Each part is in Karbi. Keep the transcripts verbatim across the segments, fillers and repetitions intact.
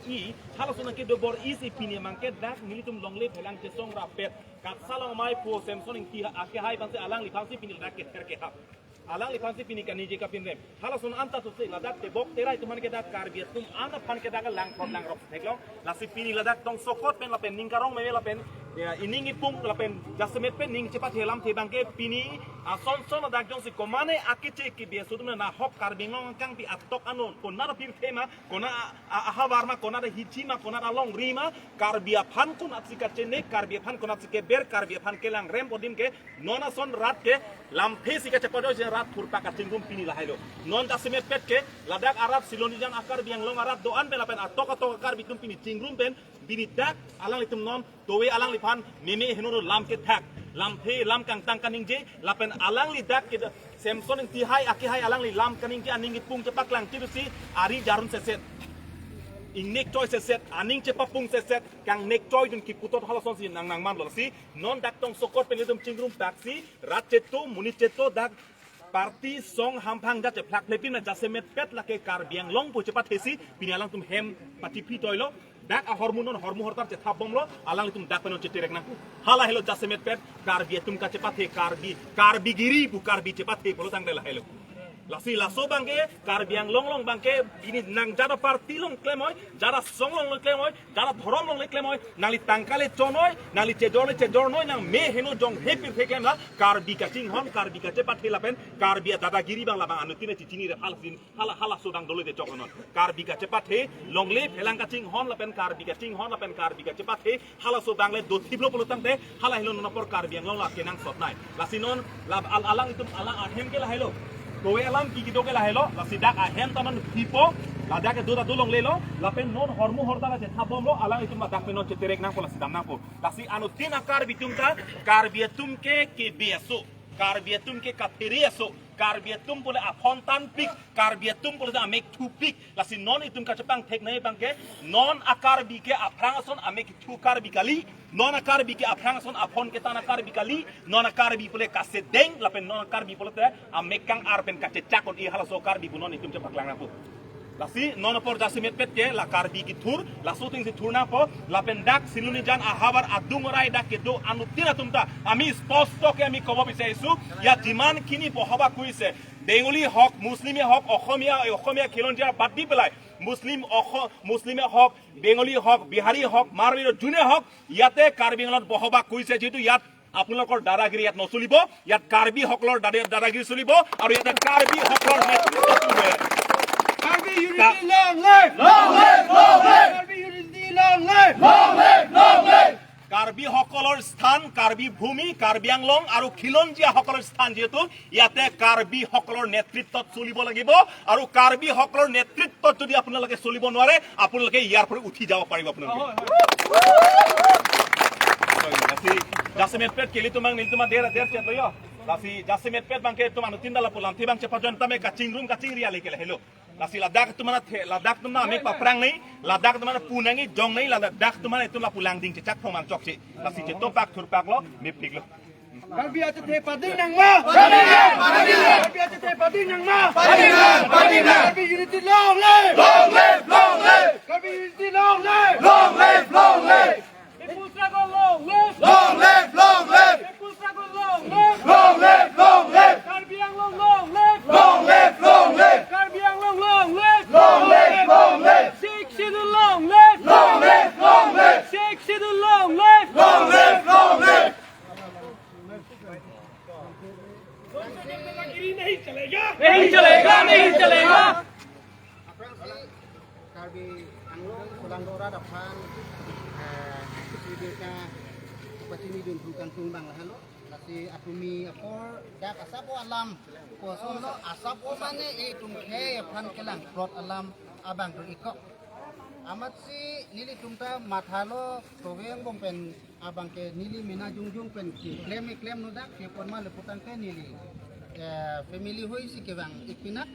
I, halason nangkedobor-i si pini abangke dak nelitum longle phelang chesong rapet. Katsa long mai po Samson Ingti ha-, akehai aphansi alangliphansi pini ladak kether kehap. Alangliphansi pini kaningje kapinrem. Halason anta tusi ladak tebok terai atum aphan ke dak Karbi atum an aphan ke dak langphrot langrok theklong. Lasi pini ladak tongsokot pen lapen ning karong meme lapen, ya, ining ipung lapen jasemet pen ning chepathe lamthe abangke pini asonson ladak jongsi komane akeche kebi aso atum nahok Karbi Anglong angkang pi atok ano konat apirthe ma, konat a-, a-, ahavar ma, konat ahithi ma, konat alongri ma, Karbi aphan konatsi kachene, Karbi aphan konatsi keber, Karbi aphan kelangrem adim ke, non ason rat ke lamthe si kachepajoi si rat thurpak kachingrum pini lahai lo. Non jasemet pet ke, ladak arat Silonijan a-Karbi Anglong arat do-an pen lapen atok atok a-Karbi atum pini chingrum pen, pini dak alanglitum non, towe alangliphan meme heno lam kethak, lamthe lam kangtang kaningje, lapen alangli dak ke Samson Ingti hai, akehai alangli lam kaningje aning ipung chepaklang chirusi, ari jarun seset, ingnek choi seset, aning chepapung seset, kangnek choi dun kiputot halasonsi nang nangmanlo si, non dak tongsokot pen nelitum chingrum taksi, rat cheto, monit cheto, dak party song hamphang dak chephlak phlepin na jasemet pet lake Karbi Anglong pu chepathesi, pini alangtum hem pachipi toilo, dak ahormu non hormu hortar chethap bomlo, alanglitum dak pen non cheterek nang. Hala helo jasemet pet, Karbi atum kachepathe, Karbi, Karbi giri pu Karbi chepathe pulo tangte lahelo. Lasi laso abangke, Karbi Anglong along abangke, pini nang jada party along klemoi, jada song along klemoi, jada dhorom along klemoi, nangli tangka le chonoi, nangli chejor le chejornoi, nang me heno jong hepir theklem la, Karbi kachinghon, Karbi kachepathe lapen, Karbi adadagiri abang labang anuttin chichinire halason, hala, halaso abang dolo de choknon. Karbi kachepathe, longle phelang kachinghon lapen, Karbi kachinghon lapen, Karbi kachepathe, halaso abang le dothiplo pulo tangte, hala helo non apor Karbi Anglong la kenangsot nai. Lasi non, la al-, alanglitum alang ahem ke lahelo. Towe alam ke kedo ke lahelo, lasi dak ahem ta non hipo, ladak kedo ta do longlelo, lapen non hormu hortar chethap bomlo, alanglitum ladak pen non cheterek nangpo lasi dam nangpo. Lasi anuttin a-Karbi atum ta, Karbi atum ke kebi aso, Karbi atum ke kathere aso, Karbi atum pule aphon tanpik, Karbi atum pule amek thupik, lasi non itum kachepangthek nai abangke, non a-Karbi ke aphrang ason amek thu Karbi kali, non a-Karbi ke aphrang ason aphon ketan a-Karbi kali, non a-Karbi pule kasedeng, lapen non a-Karbi pule te amek kang-ar pen kachechak un-e halaso Karbi pu non itum chepaklang nangpo. Lasi non apor jasemet pet ke la Karbi kethur, laso atumsi thur nangpo, lapen dak Silonijan ahavar adung arai dak kedo anuttin atum ta, ami sposto ke ami kobo bisariso, ya jiman kini bohoba kuise, Bengali hok, Muslim hok, Okhomia, Okhomia khilonjia bad di pelai, Muslim, Okho-, Muslim hok, Bengali hok, Bihari hok, Marwari june hok, ইয়াতে কাৰ্বি আংলঙত বসবাস কৰিছে, যিহেতু ইয়াত আপোনালোকৰ দাদাগিৰি ইয়াত নচলিব, ইয়াত কাৰ্বিসকলৰ দাদা-, দাদাগিৰি চলিব আৰু ইয়াতে কাৰ্বিসকলৰ নেতৃত্ব চলিব। Karbi unity, long live! Long live, long live! Karbi unity, long live! Long live, long live! কাৰ্বিসকলৰ স্থান, কাৰ্বি ভূমি, কাৰ্বি আংলং আৰু খিলঞ্জীয়াসকলৰ স্থান যিহেতু ইয়াতে কাৰ্বিসকলৰ নেতৃত্বত চলিব লাগিব আৰু কাৰ্বিসকলৰ নেতৃত্বত যদি আপোনালোকে চলিব নোৱাৰে, আপোনালোকে ইয়াৰ পৰা উঠি যাব পাৰিব আপোনালোকে। Lasi jasemet pet ke ilitum ang nelitum a der der chet lo yo. Lasi jasemet pet abangke itum anuttin ta lapu lamthe abang chepajon tame kachingrum kachingri ale ke lahelo. Lasi ladak atum an the, ladak atum an amek paphrang nai, ladak atum an pu nangji jong nai, ladak atum an itum lapu langding chechak phrong man chokche. Lasi chetopak thurpak lo, mepik lo. Karbi achethe pading nangma. Pading nang, pading nang. Karbi achethe pading nangma. Pading nang, pading nang. Karbi unity long live. Long live, long live. Karbi unity long live. Long live, long live. People struggle long live. Long live, long live. People struggle long live. Long live, long live. Karbi Anglong long live. Long live, long live. Karbi Anglong long live. Long live, long live. Sixth Schedule long live. Long live, long live. Sixth Schedule long live. Long live, long live. नहीं चलेगा, नहीं चलेगा, नहीं चलेगा। Aphrangsi Karbi Anglong Solangdo arat aphan, eh, sibirka pachini dun bukan tumbang lahelo. Lasi atumi apor dak asap o alam, koson lo asap o mane itum khei aphan kelang plot alam abang dun ikok. Amatsi nelitum ta mathalo, towe angbong pen abangke neli mena jongjong pen keklem keklem nodak kepon ma leputang ke neli, eh, family hoi si kevang ik pinak.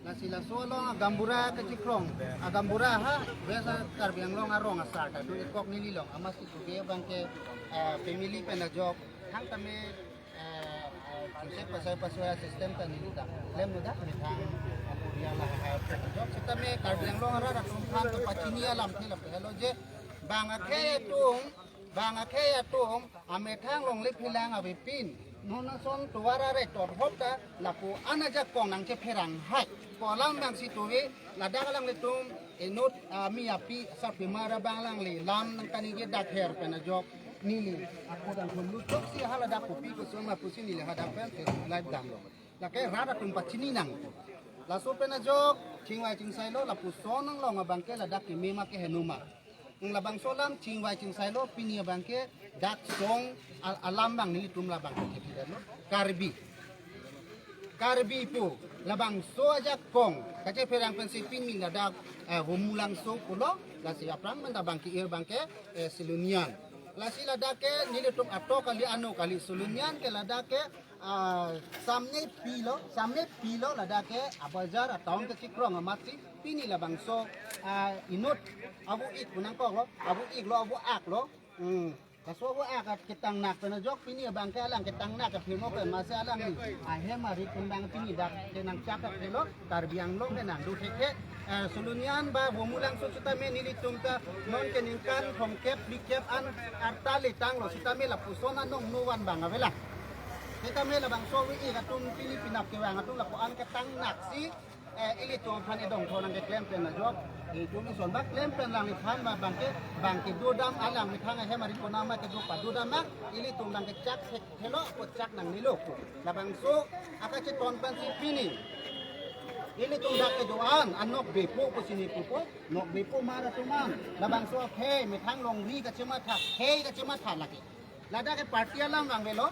Lasi laso along a gaonbura kachiphrong, a gaonbura ha West Karbi Anglong arong asar ta dun ikok neli long. Amatsi towe abangke, eh, family pen ajok hang tame, eh, eh, chusek pasai pasai system ta neli ta klem nodak methang apo Sitame Karbi Anglong arat atum aphan kepachini alamthe lapu helo je bang akhei atum, bang akhei atum amethang longle phelang avepin non ason tovar arai torhop ta lapu an ajakong nangchepherang hai. Pu alam abang si tove ladak alanglitum inut, ah, mi api sarpimar abang alangli lam nangkaningje dak her pen ajok neli ako dang hon lutok si haladak kopi kosoma pusi neli hadak pen ke live damlo. Lake rat atum pachini nang. Laso pen ajok chingvai chingsailo lapuson nanglong abang ke ladak keme ma keheno ma. Labangso alam chingvai chingsailo pini abang ke dak song al-, alam abang nelitum labang ke kepidano Karbi. Karbi pu labangso ajakong kachepherang pensi pini ladak, eh, Vomulangso pulo, lasi aphrang manda abang ke ir abang ke, eh, Silonijan. Lasi ladak ke nelitum ato kali ano kali Silonijan ke ladak ke, ah, samne pilo, samne pilo ladak ke abajar a-town kechikrong amatsi pini labangso, ah, inut avo ik pu nangkoklo, avo iklo, avo aklo. Hmm. Laso avo ak ketangnak pen ajok pini abang ke alang ketangnak ke phirmo pen masi alang ni ahem ari kundang pini dak ke nangchak ke lo Karbi Anglong ke nangdo thekthe. Eh, Silonijan ba Vomulangso sitame nelitum ta non ke ningkan thomkep phlikep an arta letanglo sitame lapuson anong novan abang avelang. Sitame labangso avo ik atum pini penap kevang atum lapu-an ketangnaksi, eh, ilitum aphan edong thonang keklem pen ajok. Itum ison ba klem pen alangliphan ma abang ke, abang ke dodam alang methang ahem ari konama kedo padodam ma, ilitum abang ke chak thek thelo ko chak nangnelo. Labangso akacheton pensi pini ilitum dak kedo-an anok bepo pusi ne pupo, nok bepo mar atum an. Labangso akhei methang longri kachematha, khei kachematha lake. Ladak ke party alam abang avelo,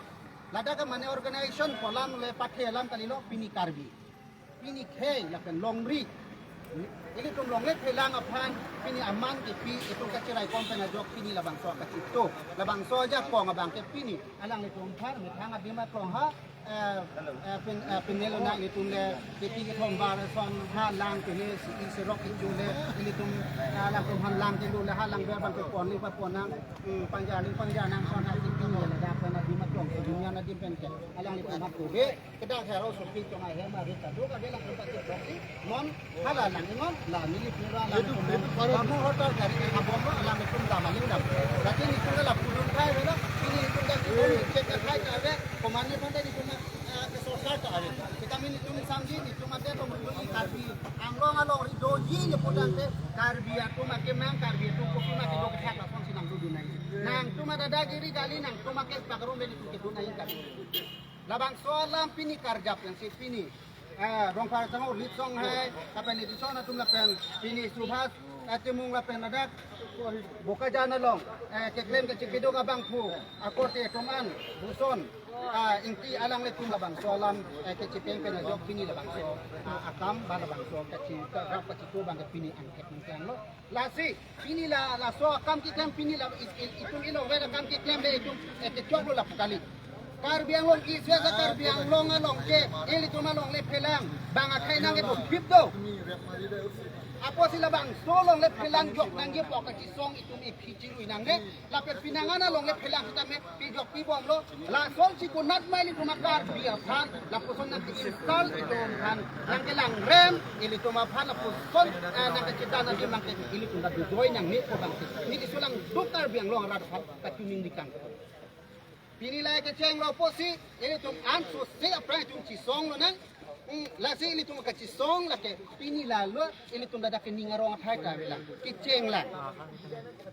ladak ke mane organization pu alam le pathe alam kalilo pini Karbi. Pini khei lapen longri. Ilitum longle phelang aphan pini aman kepi itum kachirai kom pen ajok pini labangso kachito. Labangso ajakong abang ke pini alanglitum aphan methang abima krong ha, eh, eh, pin, eh, pinelo nang ilitum le kiti kethom bar son ha lang pine si isi rok ichung le ilitum, eh, alanglitum aphan lang kelo le ha lang ber abang ke pon le pa pon nang, hmm, pangja le pangja nang son ha kiti le ladak pen abima krong ke dunia na dim pen ke alanglitum aphan kove. Kedang hero supi tong ahem ari kaduk ave lang tempat ketok si non hala lang ingon la neli pura lang. Kamu hotel dari ke habong lo lang itum dam aling dam. Lagi ni tunggal la pulun kai velo, ini itum dak itum cek kai ka ave, komani pandai itum, eh, ke sosar ka ave. Kita min itum sangji, itum ade to mulu i Karbi Anglong along ri doji ni putang te Karbi atum akemang, Karbi atum kopi ma kedo kethak lason si nangdo dunai. Nangtum ada dagiri gali nangtum ake pakarum beli itum kedo nai Karbi. Labangso alam pini karjap yang si pini. Eh, Rongphar Sangho Litsong hai, lapen Edison atum lapen pini Subhas, eh, Timung lapen ladak Bokajan along, eh, keklem kachipiduk abangphu akorte atum an, buson, ah, ingti alanglitum labangso alam, eh, kachipeng pen ajok pini labangso, ah, akam ba labangso kachi, rap kachito abang pini angthek nangklanglo. Lasi, pini la, laso akam keklem pini la, is, is, itum ilong veda akam keklem le itum, eh, kechoklo lapu kali. Karbi Anglong, is veda Karbi Anglong along ke, ilitum alongle phelang, bang akhei nang kedo phip do. Apotsi labangso alongle phelang jok nangji pu kachisong itum iphi chirui nangne, lapen pinangan alongle phelang sitame, pijok pibomlo, lason si kunat ma ilitum a-Karbi aphan, lapuson nang ke-insult itum aphan, nang kelangrem ilitum aphan, lapuson, eh, nang kechedana di mang ke ilitum ta dudoi nangne ko bang ke. Neli sulang duk Karbi Anglong arat aphan kachiningri kang. Pini la kechenglo apotsi, ilitum anso se aphrang itum chisonglo nang, Hmm, lasi ilitum kachisong lake pini lalo ilitum ladak kening arong athai ta avelang. Kecheng lang.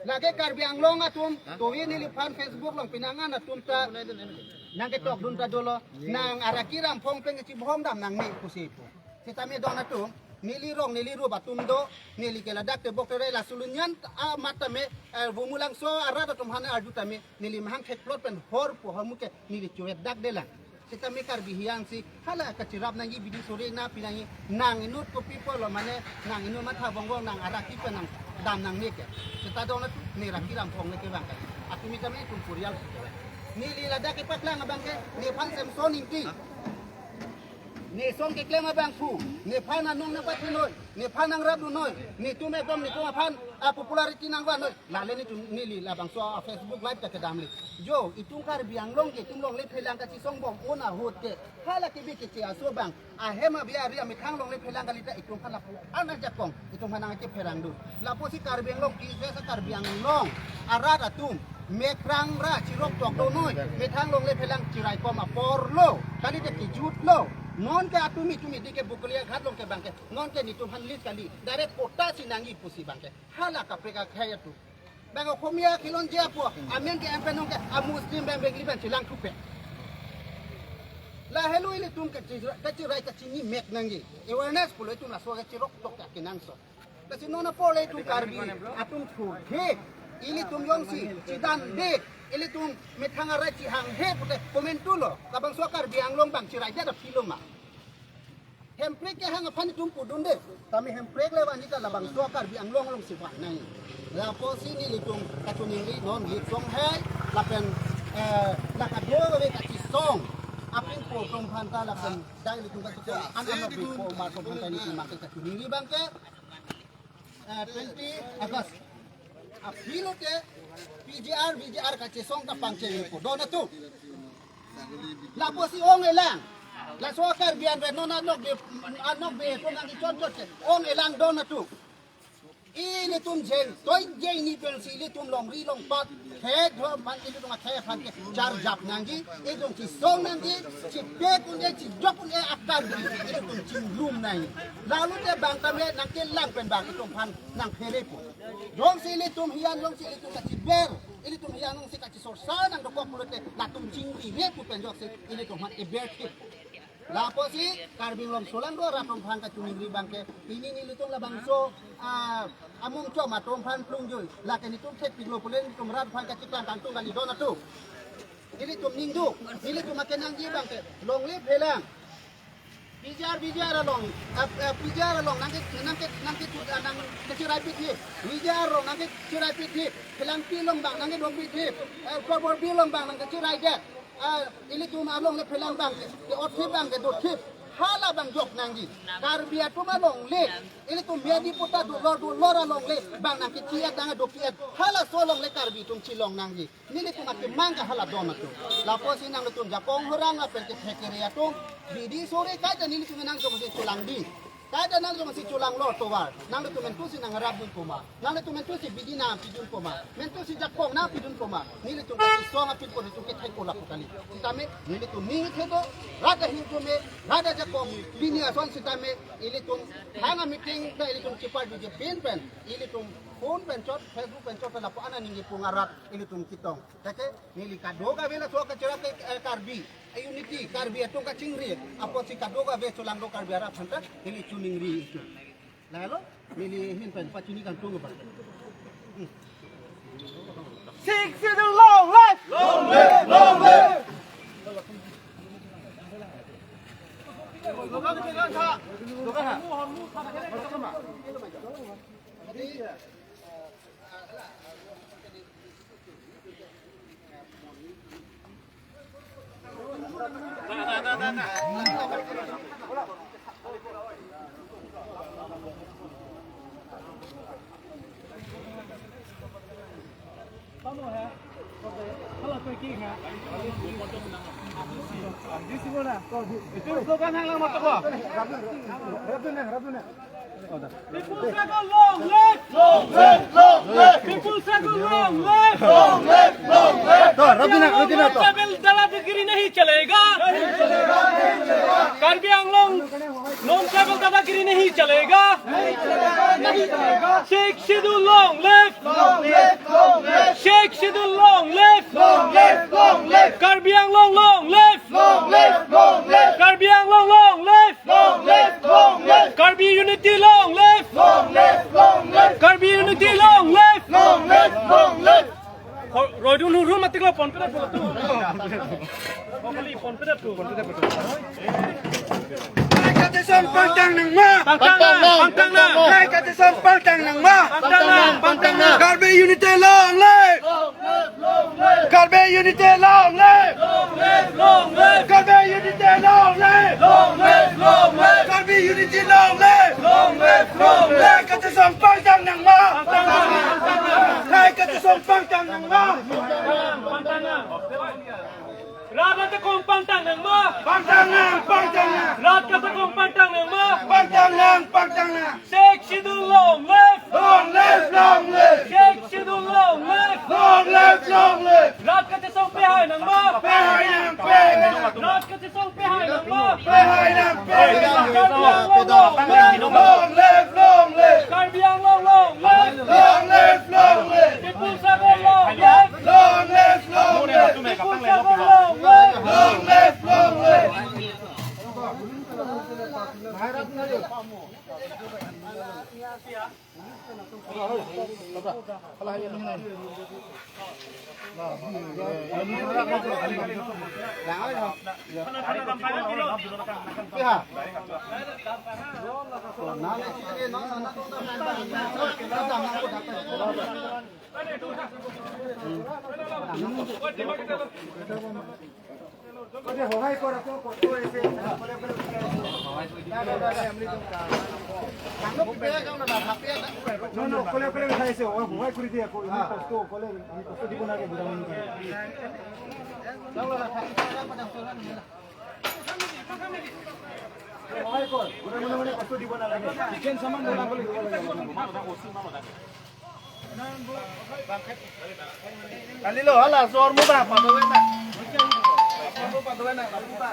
Lake Karbi Anglong atum, tovi neliphan Facebook along pinangan atum ta nang ketok dun ta dolo, nang araki ramphong pen kachibhom dam nangne pusi pu. Sitame don atum, neli rong neli rup atum do, neli ke ladak tebok tere la Silonijan amat tame, eh, Vomulangso arat atum aphan arju tame, neli mahang thekplot pen hor pu hormu ke neli chuet dak delang. Sitame Karbi hiang si hala kachirap nangji bidi sore na pinangji nang inut kopi pulo mane nang inut matha bongbong nang araki pen nang dam nangne ke. Sita dong na tu ne raki ramphong le kevang kai. Atumi tame tum purial si kevang. Neli ladak kepaklang abang ke nephan Samson Ingti. Ne song keklem abangphu, nephan anong nangpathenoi, nephan nangrapdunoi, netum ekdom netum aphan a popularity nangvannoi. Lale netum neli labangso a Facebook live ta kedamle. Jo, itum Karbi Anglong ke, itum longle phelang kachesong bom-un ahut ke, hala kebi keche aso abang, ahem abi ari amethang longle phelang kali ta itum aphan lapu an ajakong, itum aphan nangkepherangdun. Lapusi Karbi Anglong ke, jasa Karbi Anglong arat atum mekrang ra chirok tokdunoi, methang longle phelang chiraikom aporlo, kalite kejutlo. Non ke atum itum idi ke Bokolia Ghat along ke abang ke, non ke netum aphan list kali, direct patta si nangji pusi abang ke. Hala kaprek akhai atum. Bang Okhomia khilon je apo, amen ke M P nong ke, a Muslim bang Bengali bang chelang thupe. Lahelo ilitum kachi-, kachirai kachini mek nangji. Awareness pulo itum laso kachirok tok ke kenangsot. Lasi non apor le itum Karbi atum thurthe, ilitum jongsi chidande, ilitum methang arai chihanghe pute komentulo. Labangso Karbi Anglong bang chiraidet aphi lo ma? Hemprek kehang aphan itum pudunde. Tame Hemprek le vanji ta labangso Karbi Anglong alongsi vannoi. Lapusi nelitum kachiningri non lip song hai, lapen, eh, la kadokave kachesong apin po atum aphan ta lapen dai ilitum kachesong an an lo po mar atum aphan ta nelitum make kachiningri abang ke, eh, twenty August. Aphi lote P G R, V G R kachesong ta pangcheng po. Don atum. Lapusi ong elang. Laso Karbi anvet non anokbe, anokbe atum nangkechonchot ke. Ong elang don atum. Ilitum jeng, toi jeng ni pensi ilitum longri longpat. Khei dho man ilitum akhei aphan ke charjap nangji. Ilitum chesong nangji. Chepek un-e, chejok un-e akan. Ilitum chingrum nangji. Lalote bang tame nangkelang pen bang itum aphan nangphere po. Jongsi ilitum hiyan, jongsi ilitum kachiber, ilitum hiyan jongsi kachisorsa nangdokok pulote latum chingrire pu pen jongsi ilitum aphan eber thip. Lapusi Karbi Anglong solangdo arat atum aphan kachiningri abang ke, pini nelitum labangso, ah, amung chom atum aphan plungjui. Lake netum thekpiklo pule netum rat aphan kachiklang kangtung kali don atum. Nelitum ningduk, nelitum akenangji abang ke, longle phelang. P G R, V G R along, eh, eh, P G R along, nangke, nangke, nangke, ah, nangkechirai pithip. V G R along, nangkechirai pithip. Phelangpi along abang, nangkedo pithip. Eh, Korbor Bill along abang, nangkechirai det. Ah, ilitum alongle phelang abang, ke otthip abang, kedothip. Hala abang jok nangji. Karbi atum alongle. Ilitum miyadi puta dulor, dulor alongle. Abang nangkechi-et, nangkedo pi-et. Halaso alongle Karbi atum chelong nangji. Nelitum akemang ke hala don atum. Lapusi nanglitum jakong horang lapen kethek kere atum. Bidi sore kaita nelitum nangjongsi cholangdi. Kaita nangjongsi cholanglo tovar. Nanglitum mentusi nangrapdun poma. Nanglitum mentusi bidi nangpidun poma. Mentusi jakong nangpidun poma. Nelitum kachesong apin po nelitum kethek po lapu kali. Sitame nelitum ning thedo. Rat ahin pome. Rat ajakong. Pini ason sitame. Ilitum hang a-meeting ta ilitum chepardunji pin pen. Ilitum phone pen chot, Facebook pen chot lapu an aningje pung arat ilitum chetong. Teke, neli kadokave laso kachira ke, eh, Karbi, eh, unity, Karbi atum kachingri, apotsi kadokave cholangdo Karbi arat aphan ta, neli chiningri itum. Lalo, neli ahin pen pachini kangtung abang. Hmm. Sixth Schedule long live! Long live! Long live! Itu slogan hang lang matobo. People struggle long live! Long live! Long live! People struggle long live! Long live! Long live! To, Rabina, Rabina, to. Karbi Anglong tribal dadagiri nahi chalega. Karbi Anglong non tribal dadagiri nahi chalega. Sixth Schedule long live! Long live! Long live! Sixth Schedule long live! Long live! Long live! Karbi Anglong long live! Long live! Long live! Karbi Anglong long live! Long live! Long live! Karbi unity long live! Long live! Long live! Karbi unity long live! Long live! Long live! Ho-, roidun hurum atiklo ponpede po. Hokali ponpede po. Rai kachesong pangtang nangma. Pangtang nang, pangtang nang. Rai kachesong pangtang nangma. Pangtang nang, pangtang nang. Karbi unity long live. Karbi unity long live. Karbi unity long live. Pangtang nang ma? Pangtang nang. Rat ajakong pangtang nang ma? Pangtang nang, pangtang nang. Rat ajakong pangtang nang ma? Pangtang nang, pangtang nang. Sixth Schedule long live! Long live, long live! Sixth Schedule long live! Long live, long live! Rat kachesong pehai nang ma? Pehai nang, pehai nang. Rat kachesong pehai nang ma? Pehai nang, pehai nang. Karbi Anglong long live! Long live, long live! Karbi Anglong long live! Long live, long live! Tipu Sagar long live! Long live, long live! Tipu Sagar long live! Long live, long live! Kalilo, hala, jor mo ba, pado na. Jor mo pado na, pado na.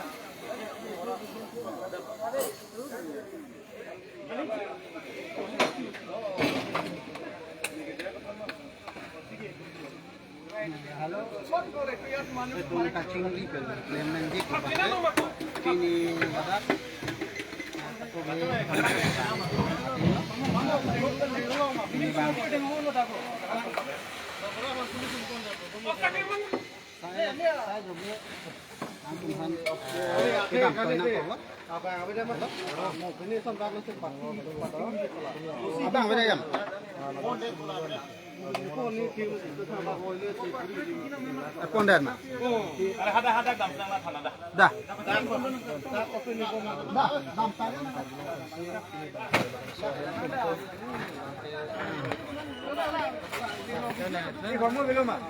Ito kachingri pen, lemon di ko ba. Chini, ini bang. Saya, saya juga. Langsung han. Kita apa nak apa? Abang, beda jam. Pon dan ma. Dah. Dah, dam tadi. Ini kamu belum, Mak?